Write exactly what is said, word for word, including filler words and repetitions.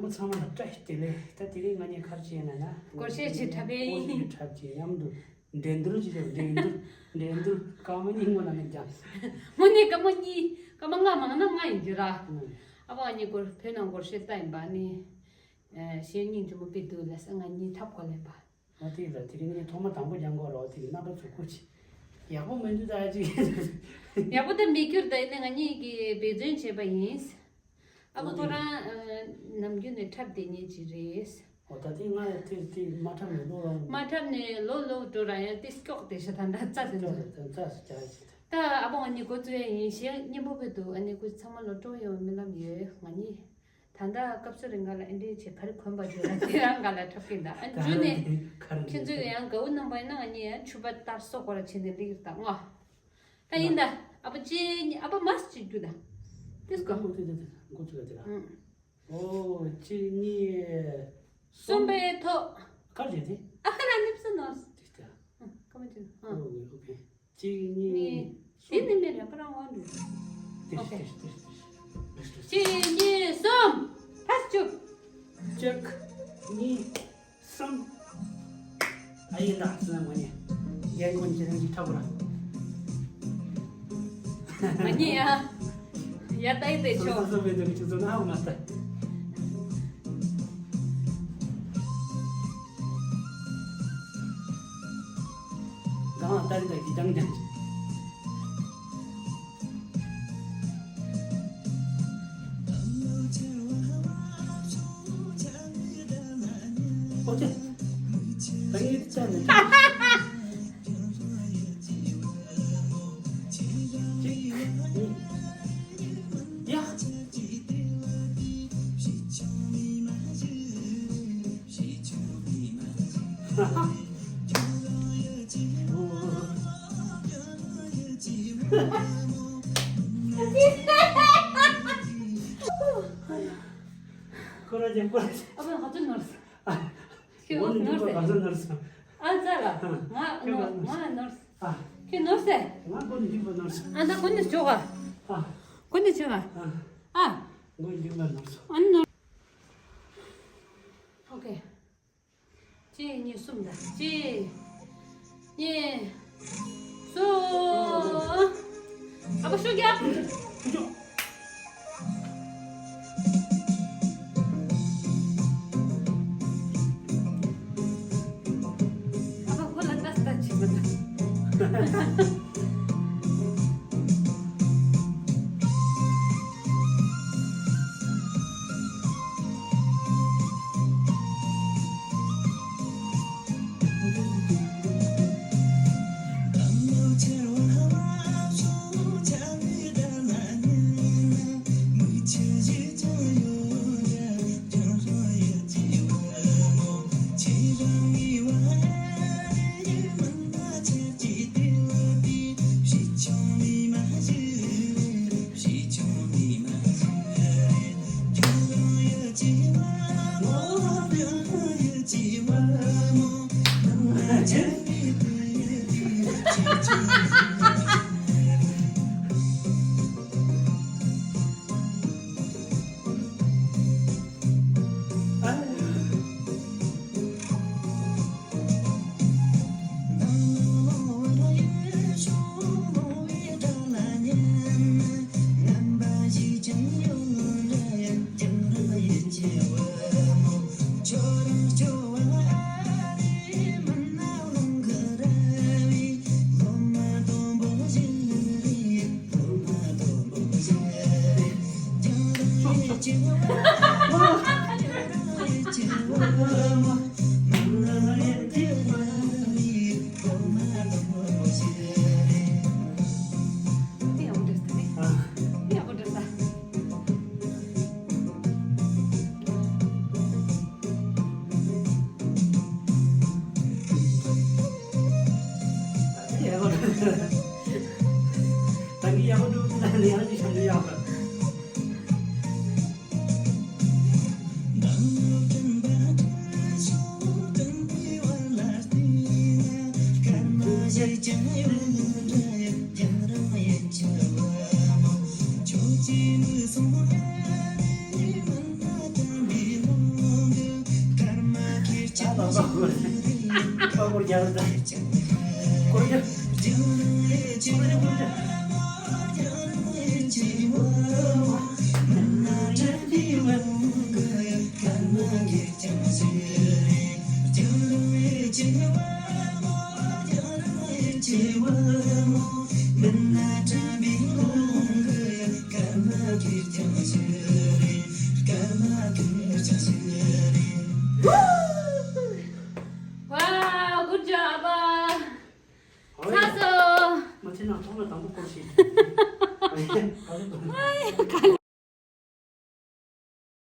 མོ་ཚང་མ་ལ་བཀྲ་ཤིས་བདེ་ལེགས། ད་དེ་རིང་ང་གཉིས་ག་རེ་བྱས་ན་ན། སྒོར་གཞས་ཅིག་འཁྲབ་པ་ཡིན། སྒོར་གཞས་འཁྲབ་ཀྱི་མཉམ་དུ་འགྲན་བསྡུར་ཅིག་བྱས། འགྲན་བསྡུར། འགྲན་བསྡུར། སྐར་མ་གཉིས་སྔོན་ལ་མིག་བརྒྱངས། དངོས་གནས་སྐར་མ་གཉིས། སྐར་མ་ལྔ་མང་ན་ལྔ་ཡིན་རྒྱུ་ར། ཨ་ཕ་ང་གཉིས་སྒོར་བོད་ནང་སྒོར་གཞས་ལྟ་ཡིན་པ་ནི། གཞས་སྙིང་རྗེ་མོ་དཔེ་འདུག་ལབ་སོང་། ང་གཉིས་འཁྲབ་གོ་ལབ་པ། ཨོ་དེ་ལ་དེ་རིང་ངས་ཐོག་མ་དང་པོ་རྒྱང་གོག་ལ་དེ་གི་རྣམ་པ་ཚོ་ཁུ་ཆེ། ཡག་པོ་མི་འདུག་ད་ཅིག་ཡག་པོ་ད་མི་འགྱུར། ད་ཡིན་ན་ང་གཉིས་ཀྱིས་འབད་བརྩོན་བྱས་པ་ཡིན། ཨ་ཁུ་ཨོ་ཁོ་དེ་རང་ནམ་རྒྱུན་ནས་འཁྲབ་བསྡད་མཁན་ཅིག་རེད། ཨོ་ད་དེ་ང་དེ་དེ་མ་འཁྲབ་ནས་ལོ་ལ། མ་འཁྲབ་ནས་ལོ་ལོ་འགྲོ་ར་ཡང་དེ་སྐྱོག་དེ་ཤ་ད་འདྲ་རྩ་དེ་ཚོ། ད་ཨ་ཕ་ང་གཉིས་འགོ་བཙུགས་ཡ་ཡིན། གཞས་སྙན་པོ་དཔེ་འདུག་ཨ་ནི་ཁོ་ཚང་མ་ལོ་སྤྲོ་ཡོང་རྨི་ལམ་ཡོད། ང་གཉིས། ད་ལྟ་སྐབས་སུ་རིང་ག་ལ་ཨེ་འདྲའི་བྱེད་ག་རེ་གོན་པ་བརྗོད་ལ་དེ་རང་ག་ལ་འཁྲབ་ཀྱིན་གདའ། ཨ་མཇུག་ནས་ཁྱེད་ཚོས་ཡང་དགའ་བོ་གནང་པ་ཡིན་ན་ང་གཉིས་ཡང་ཕྱུ་པ་ལྟར་སོ་སྐོར་བྱས་ནས་སླེབས་ཀྱི་རེད་ད་ངོ། ད་ཡིན་ད། ཨ་ཕ་གཅིག་གཉིས། ཨ་ཕ་མར་གཅིག་རྒྱུགས་ད། ཏིས་ཀོ། ཨོ་དེ་དེ་དེ་འགོ་བཙུགས་ཡ་དེ་ལ། ཨང་། ཨོ་གཅིག་གཉིས། གསུམ་པའི་ཐོག་ག་རེ་དེ། ཨ་ཁ་ན་ནིབ་སུ་ནོར། དེ་ལྟ། ཨང་། ཀ་མ་ཅི། ཨང་། ཨོ་ཨོ་ཁེ། གཅིག་གཉིས། གཉིས། དེ་ནི་མི་རེད་པ་རང་དབང་འདུག་ཏིར། ཨོ་ཁེ། ཏིར་ཏིར་ཏིར། གཅིག་གཉིས་གསུམ། ཕར་བཅུག་གཅིག་གཉིས་གསུམ། ཨ་ཡིན་ད་སུ་ན་ངོ་ཉེ། རྒན་ཁོང་ཁྱེད་རང་གཅིག་འཁྲབ་ར། ང་གཉིས་ཡ། ཡ་ད་ཡི་དེ་ཆོ། སོ་སོ་བའི་དོན་ཆུ་ཚོད་ན་ཧ་མ་ལྟ། གང་ལ་ལྟ་རི་ད་གི་ཀྱང་ཀྱང་། ཨོ་ཙི། ད་ངས་བཙལ་ནས། གཅིག་གཉིས། ཡ། ཁོ་ར་ཅན་པ། ཨ་ཕ་ང་ཚོ་ནོར་སོང་། ཨ། ཁྱོད་ནོར་སོང་། ཨ་ཙ་ལ། ང་ནོར། ང་ནོར་སོང་། ཨ། ཁྱོད་ནོར་སོང་། ང་མགོ་ནས་མཇུག་བར་ནོར་སོང་། ཨ་ད་མགོ་ནས་ཆོག་ག་ཨ། མགོ་ནས་ཆོག་ག་ཨ། ཨ། མགོ་མཇུག་བར་ནོར་སོང་། ཨ་ནོར། ཨོ་ཁེ། གཅིག་གཉིས་གསུམ་དང་། གཅིག་གཉིས། གསུམ། ཨ་ཕ་ཤུགས་རྒྱབ། ཨ་ཕ་ཁོ་ལ་ལྟ་ལྟ་བྱེད་མ་ཐུབ། Wow, good job. ཚར་སོང་། མ་ཚད་ན་ཐོག་ལ་དང་པོ་སྐོར་ཞིག